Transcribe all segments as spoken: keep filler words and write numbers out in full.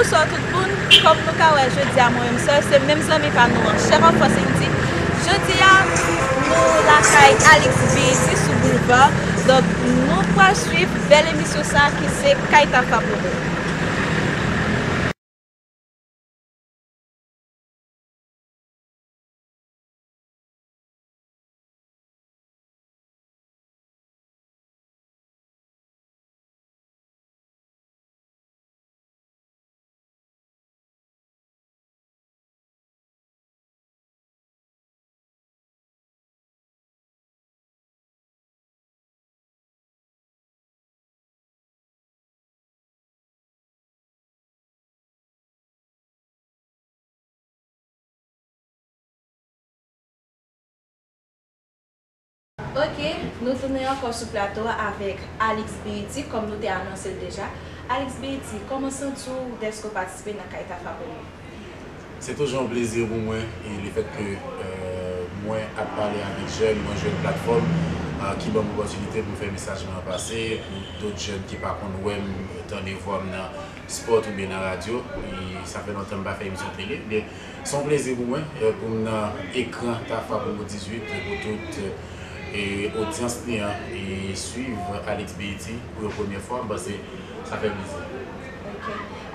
Bonswa tout moun, kòm nou ka wè jodi a mwen menm sèl, se menm zanmi pa nou an, Chèk an Fòs Indy. Jodi a, nou lakay Alix Berthy sou Boulva. Donk, nou pral swiv bèl emisyon sa ki se Kay Tafa pou nou. Ok, nou tounen ankò sou plato a avèk Alix Berthy, kòm nou te anonse l deja. Alix Berthy, kòman santi w dèske w patisipe nan Kay Tafa pou nou? Se toujou yon plezi pou mwen, e lefètke, euh, mwen ap pale avèk jèn, mwen jwenn platfòm, euh, ki ban m opòtinite pou m fè mesaj mwen an pase, pou dòt jèn ki pa konn wè m, tande vwa m nan spòt oubyen nan radyo, e sa fè lontan m pa fè emisyon tele. Ebyen, se yon plezi pou mwen, euh, pou m nan ekran Tafa pou mwen dizuit, pou tout, euh, e odyans li an, e swiv Alix Berthy pou yon premyè fwa, m panse sa fè plezi. Ok.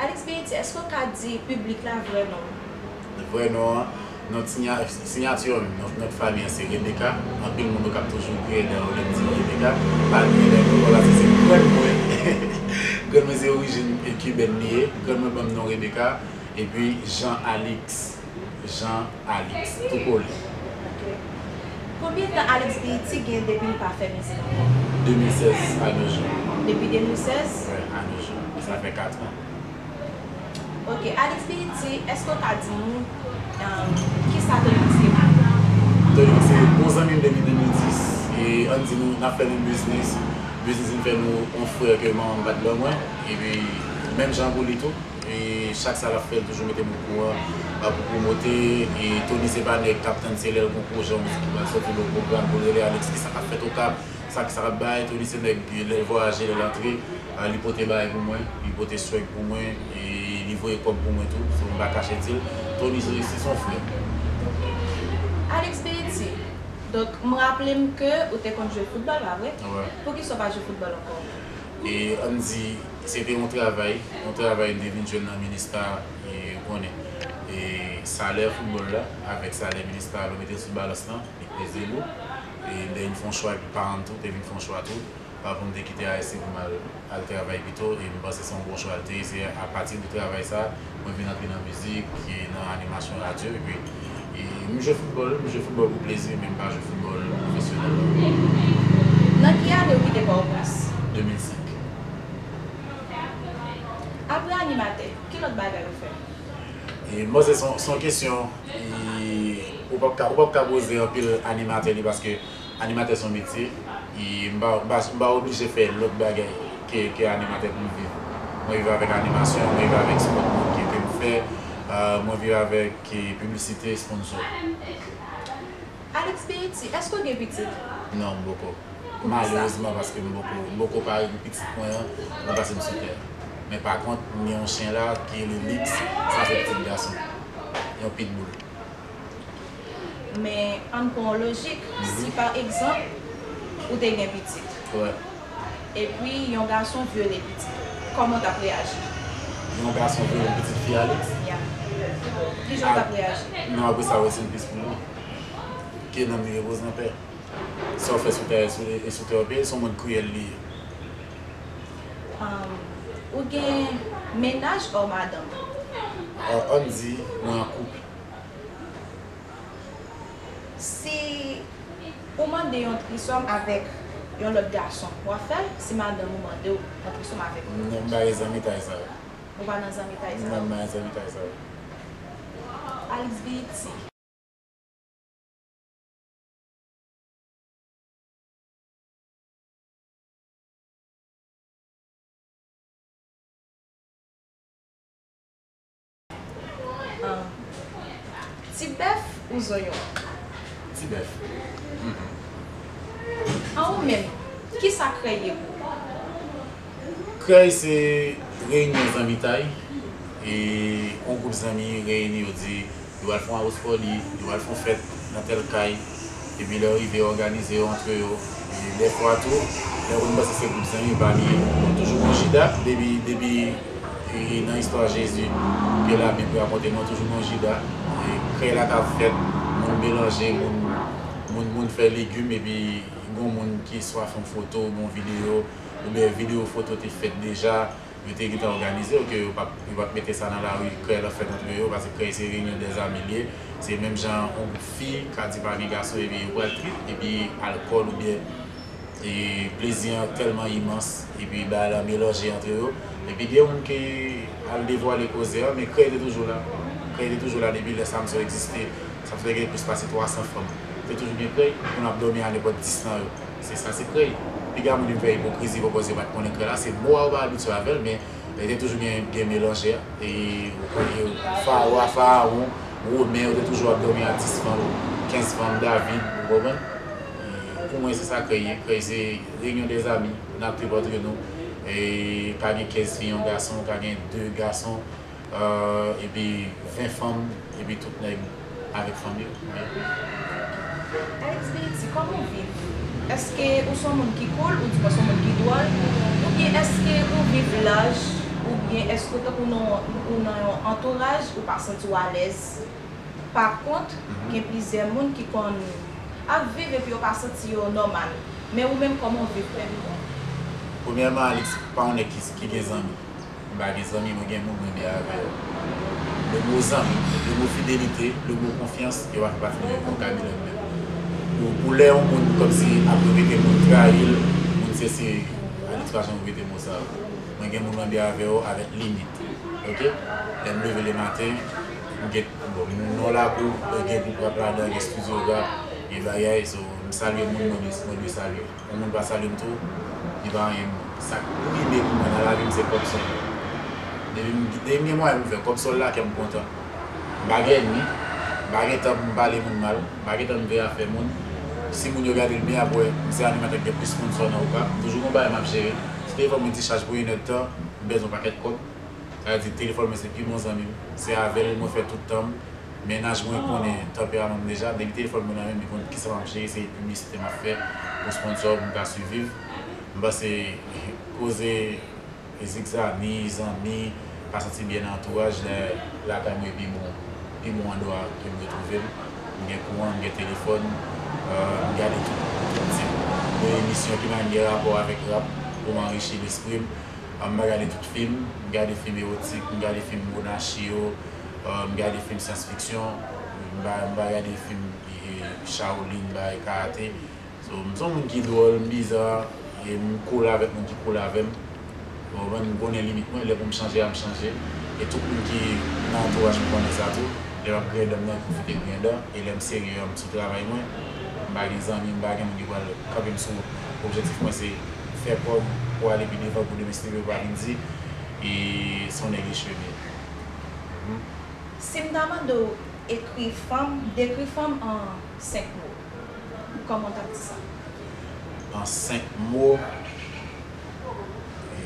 Alix Berthy, èske w ka di piblik la vrè non w? Vrè non an, non, sinya-, siyati an, non, non fanmi an se Rebecca. Anpil moun yo k ap toujou kriye dèyè yo lè m di Rebecca. Pa bliye dèyè non la, se, se grann mwen. Grann mwen se orijin kibèn li ye. Grann mwen ban m non Rebecca. Epi Jean Alix. Jean Alix, tou kole. Ok. Konbyen tan Alix Berthy gen depi l pa fè mizik ankò? De mil sèz a nos jours. Depi de mil sèz? Wi, a nos jours. Sa fè kat an. Ok, Alix Berthy, èske w ka di nou, um, kisa Tony Mix te pou ou? Tony Mix se bon zanmi m depi de mil dis. E ann di nou, n ap fè menm biznis. Biznis li fè nou yon frè ke manman m pa t ban mwen. Epi, menm jan pou li tou. E chak sa l ap fè, l toujou mete m okouran, a, pou pwomote. E Tony se pa nèg k ap tann se lè l gon pwojè, yon mizik ki pral sòti, l gen pwogram pou l rele Alix, kisa k ap fèt Okap, sa, kisa k ap bay. Tony se nèg, lè l vwayaje, lè l antre, a, li pote bagay pou mwen, li pote swag pou mwen, e li voye kòb pou mwen tou, so m pa kache di l. Tony se, se yon frè. Alix Berthy, donk, m raple m ke ou te konn jwe foutbòl, pa vre? Wi. Poukisa w pa jwe foutbòl ankò? E ann di, se te yon travay, yon travay m te vin jwenn nan Minista, e, ou konnen. E salè foutbòl la, avèk salè Minista, lè w mete l sou balans lan, li peze lou. E m te vin fè yon chwa, epi paran m tou, te vin fè yon chwa tou. Pa pou m te kite A S C pou m al, al travay pito, e m panse se yon bon chwa l te ye. Se apati de travay sa, mwen vin antre nan mizik, e nan animasyon radyo, epi, e m jwe foutbòl, m jwe foutbòl pou plezi, men m pa jwe foutbòl pwofesyonèl. Nan ki ane w kite Pòtoprens? De mil senk. Apre animatè, ki lòt bagay ou fè? E m panse se yon, se yon kesyon, e, ou p ap ka, ou p ap ka poze anpil animatè li, paske animatè se yon metye, e m pa, m pa, m pa oblije fè lòt bagay ke, ke animatè pou m viv. Mwen viv avèk animasyon, mwen viv avèk spòt ke, ke m fè, e, mwen viv avèk, e, piblisite, sponsò. Alix Berthy, èske w gen pitit? Non, m poko. Poukisa? Malerezman, paske m poko, m poko pare pou pitit mwen an, nan pase m sou tè. Men pa kont, m gen yon chen la ki rele Lix, sa se pitit gason. Yon pitbull. Men ann pran yon lojik, si pa egzanp, ou te gen pitit. Wi. Epi yon gason vyole pitit, kòman w t ap reyaji? Yon gason vyole yon pitit fi Alix? Ya. Kijan w t ap reyaji? Non, apre sa, rest in peace pou mwen. Ke nanm li repoze anpè. Sa w fè sou tè, sou, e sou tè w peye, se yon moun kriyèl li ye. Um, ou gen mennaj o madanm? A, ann di, mwen an koup. Si ou mande yon trisòm avèk yon lòt gason, w ap fè l? Si madanm ou mande w yon trisòm avèk yon lòt? Non, m pa gen zanmitay sa yo. Ou pa nan zanmitay sa yo? Non, m pa gen zanmitay sa yo. Alix Berthy. Ah. Ti bèf ou zonyon? Ti bèf. Mhm. An ou menm, kisa krèy ye pou ou? Krèy se reyinyon zanmitay. E yon gwoup zanmi reyini, yo di yo pral fè yon house party, yo pral fè yon fèt nan tèl kay, epi lè yo rive, yo òganize yo antre yo. E dèfwa tou, lè yo konn panse se gwoup zanmi pa li ye, bon, toujou gon Jida, depi, depi, e, nan istwa Jezi ke Labib rakonte nou, toujou gon Jida. E krèy la ka fèt, moun melanje, moun, moun, moun fè legim, epi gon moun ki swa fè yon foto, oubyen yon videyo, oubyen videyo foto te fèt deja, yo te gentan òganize yo ke yo p ap, yo p ap mete sa nan lari, krèy la fèt antre yo, paske krèy se reyinyon dèzami li ye. Se menm jan yon gwoup fi ka di pa gen gason, epi yo pral trip, epi alkòl oubyen, e, plezi an tèlman imans, epi bagay la melanje antre yo. Epi gen moun ki al devwale koze a, men krèy te toujou la. Krèy te toujou la depi lè Samson egziste. Samson te gen plis pase twa san fanm. Te toujou gen krèy, moun ap dòmi a nenpòt dis nan yo. Se sa, se krèy. Piga moun vin fè ipokrizi, pwopòze yo pa t konnen krèy la. Se mo a yo pa abitye avè l, men li te toujou gen, gen melanje a. E, e, Fawa, Farawon, Women, yo te toujou ap dòmi a dis fanm, kenz fanm, David, ou konprann? E, pou mwen, se sa krèy ye. Krèy se reyinyon dèzami, n ap trip antre nou. E, ka gen kenz fi, yon gason, ka gen de gason, e, epi ven fanm, epi tout nèg avèk fanm yo. Alex Benetti, kòman w viv? Èske ou se yon moun ki cool, ou di mwen se yon moun ki dwòl? Oubyen èske ou viv laj? Oubyen èske w tankou nan, ou nan yon antouraj, ou pa santi w alèz? Pa kont, gen plizyè moun ki konn ap viv epi yo pa santi yo nòmal. Men ou menm, kòman w viv menm? Premyèman, Alex pa yon nèg ki, ki gen zanmi. M pa gen zanmi, mwen gen moun mwen renmen avè yo. Le mo zanmi, le mo fidelite, le mo konfyans, yo pa fè pati de vokabilè m menm. Pou, pou lè yon moun kòmsi ap repete mo trayi l, moun se, se Alex pa janm repete mo sa yo. Mwen gen moun mwen renmen avè yo avèk limit. Oke? Lè m leve le maten, m gen, bon, m nan lakou, gen gwoup rap ladan, gen estidyo rap, gen bagay, so, m salye moun mwen, mwen dwe salye. Yon moun pa salye m tou, li pa anyen pou mwen. Sa k prime pou mwen nan lavi m se kòb sòl. Depi m, depi m gen mwayen pou m fè kòb sòl la, kè m kontan. M pa gen ènmi, m pa gen tan pou m pale moun mal, m pa gen tan pou m veye afè moun. Si moun yo gade l byen, apre, m se animatè k gen plis sponsò nan Okap, m toujou gen yon bagay m ap jere. Si telefòn mwen dichaj pou inèdtan, m bezwen yon pakèt kòb. Sa vle di telefòn mwen se pi bon zanmi m. Se avè l mwen fè tout tan m. Mennaj mwen konnen tanperaman m deja. Depi telefòn mwen nan men m, li konn kisa m ap jere, se piblisite m ap fè pou sponsò pou m ka siviv. M panse koze zigzani, zanmi, pa santi byen nan antouraj, lè lakay mwen pi bon, pi bon andwa ke m retwouve m. M gen kouran, m gen telefòn, e, m gade tout, tout tip de emisyon ki pa gen rapò avèk rap pou m anrichi lespri m. M pa gade tout fim, m gade fim ewotik, m gade fim monachi yo, e, m gade fim syans fiksyon, m pa, m pa gade fim, e, Shaolin, bagay karate. So, m se yon moun ki dwòl, m biza, e m cool avèk moun ki cool avè m. Ou konprann, m konnen limit mwen, lè pou m chanje a, m chanje. E tout moun ki nan antouraj mwen konnen sa tou. Lè m ap griyen dan, m nan pwofite griyen dan. E lè m serye a, m sou travay mwen. M pa gen zanmi, m pa gen moun ki pral kanpe m sou objektif mwen, se fè kòb pou ale pi devan, pou demen si Dye vle, pou pa vin di, e se yon nèg echwe m ye. Si m ta mande w ekri fanm, dekri fanm an senk mo, kòman w t ap di sa? An senk mo, e,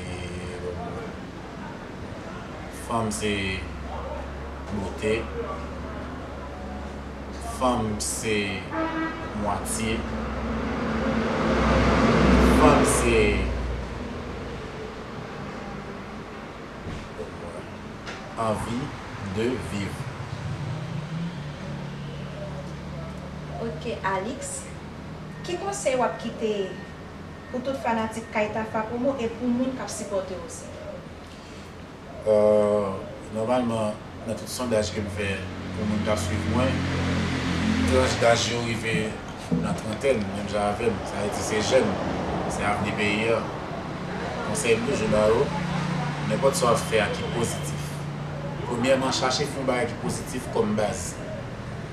fanm se bote, fanm se mwatye, fanm se anvi de viv. Ok, Alix, ki konsèy w ap kite pou tout fanatik Kay Tafa Promo e pou moun k ap sipòte w osi? Nòmalman, nan tout sondaj ke m fè pou moun k ap swiv mwen, tranch daj yo rive nan trantèn, menm jan avè m. Sa vle di se jèn, se avni peyi a. Konsèy m toujou ba yo, nenpòt sa w ap fè a ki pozitif, premyèman, chache fè yon bagay ki pozitif kòm baz.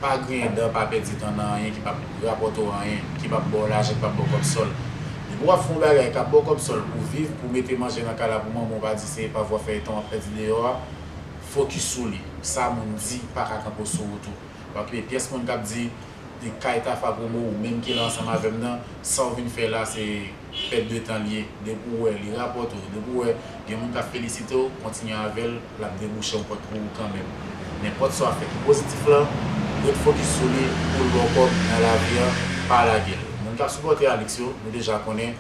Pa griyen dan, pa pèdi tan nan anyen ki p ap rapòte w anyen, ki p ap ba w lajan, ki p ap ba w kòb sòl. Depi w ap fè yon bagay k ap ba w kòb sòl pou w viv, pou w mete manje nan kay la pou manman w, pa di se pa vwa fèyton w ap pèdi deyò a, fokis sou li. Sa moun di pa ka kanpe w sou wout ou. Pa okipe pyès moun k ap di Kay Tafa Promo, ou menm ki la ansanm avè m nan, sa w vin fè la, se pèt de tan li ye. Depi w wè li rapòte w, depi w wè gen moun k ap felisite w, kontinye avè l, l ap debouche yon pòt pou ou kanmenm. Nenpòt sa w ap fè ki pozitif la, ret fokis sou li pou l ba w kòb nan lavi a, pa lage l. Moun k ap sipòte Alix yo, nou deja konnen,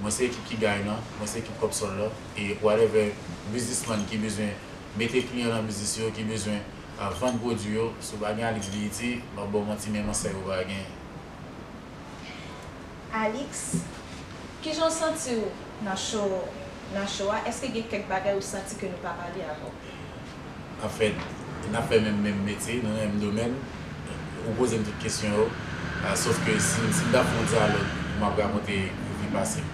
mwen se ekip Kigay lan, mwen se ekip Kòb Sòl la, e whatever biznismann ki bezwen mete kliyan nan biznis yo, ki bezwen, ah, vann pwodui yo, si w pa gen Alix Beauty, m ap ba w manti, menm ansèy ou pa gen. Alix, kijan w santi w nan show, nan show a? Èske gen kèk bagay ou santi ke nou pa pale avè w? Anfèt, n ap fè menm, menm metye, nou nan menm domèn. Ou poze m tout kesyon yo. Ah, sof ke si, si m t ap fè yon dyalòg, m ap rakonte vi pase m.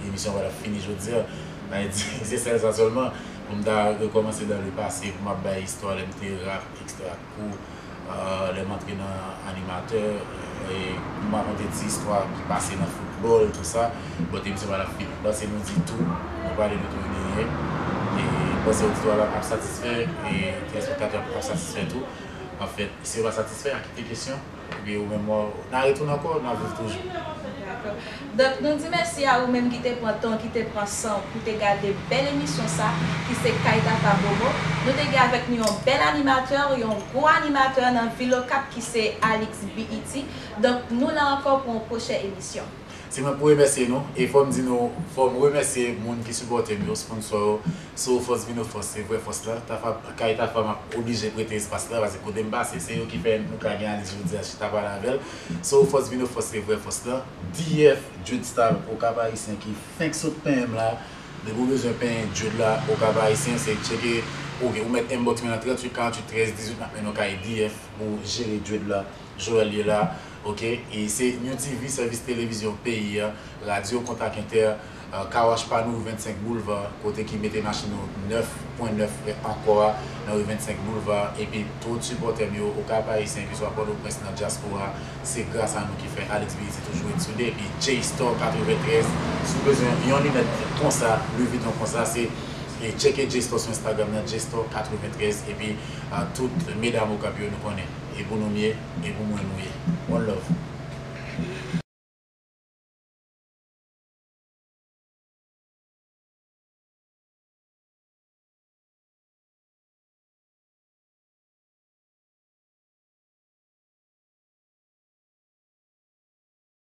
Emisyon an pa t ap fini jodi a. Sa vle di, se sèl sa sèlman. Pou m ta rekòmanse dans le passé, pou m ap bay istwa lè m te rap, ekstrè ak kou, ah, lè m antre nan animatè, e pou m rakonte ti istwa ki pase nan foutbòl, tou sa. Bon, emisyon pa t ap fini. M panse nou di tou, nou pale de tou, e m panse oditwa la ap satisfè, e telespektatè ap satisfè tou. Anfèt, si yo pa satisfè, a kite kesyon, epi ou menm, w, n a retounen ankò, n a viv toujou. Donk, nou di mèsi a ou menm ki te pran tan, ki te pran san pou te gade bèl emisyon sa, ki se Kay Tafa Promo. Nou te gen avèk nou yon bèl animatè, yon gwo animatè nan vil Okap, ki se Alix B E T. Donk, nou la ankò pou yon pwochèn emisyon. Se mwen pou remèsye nou, e fò m di nou, fò m remèsye moun ki sipòte m yo, sponsò yo. So Fòs Vin Ofòs se vrè fòs la. Tafa, Kay Tafa, m ap oblije prete espas la, paske kote m pase, se yo ki fè nou ka gen Alix jodi a chita pale avè l. So Fòs Vin Ofòs se vrè fòs la. D F Dread Style Okap Ayisyen ki fenk sot penyen m la. Depi w bezwen penyen dread la Okap Ayisyen, se tcheke, oke, ou mèt inbox mwen nan tranntuit karanntuit trèz dizuit, m ap mennen w kay D F pou jere dread la. Joel ye la, oke? E se New T V, sèvis televizyon peyi a, radyo Kontak Entè, ah, Car Wash Panou, rue vennsenk Boulevard, kote ki mete machin yo nèf pwen nèf ankò a, nan rue vennsenk Boulevard, epi tout sipòtè m yo, Okap Ayisyen, keswa Pòtoprens, nan dyaspora, se gras a nou ki fè Alix B E T toujou ret soude, epi J Store katreventrèz, si w bezwen yon linèt konsa, Louis Vuitton konsa, se, e tcheke J Store sou Instagram nan, J Store katreventrèz, epi, ah, tout medam Okap yo nou konnen. E pou nou m ye, e pou mwen nou ye. One love.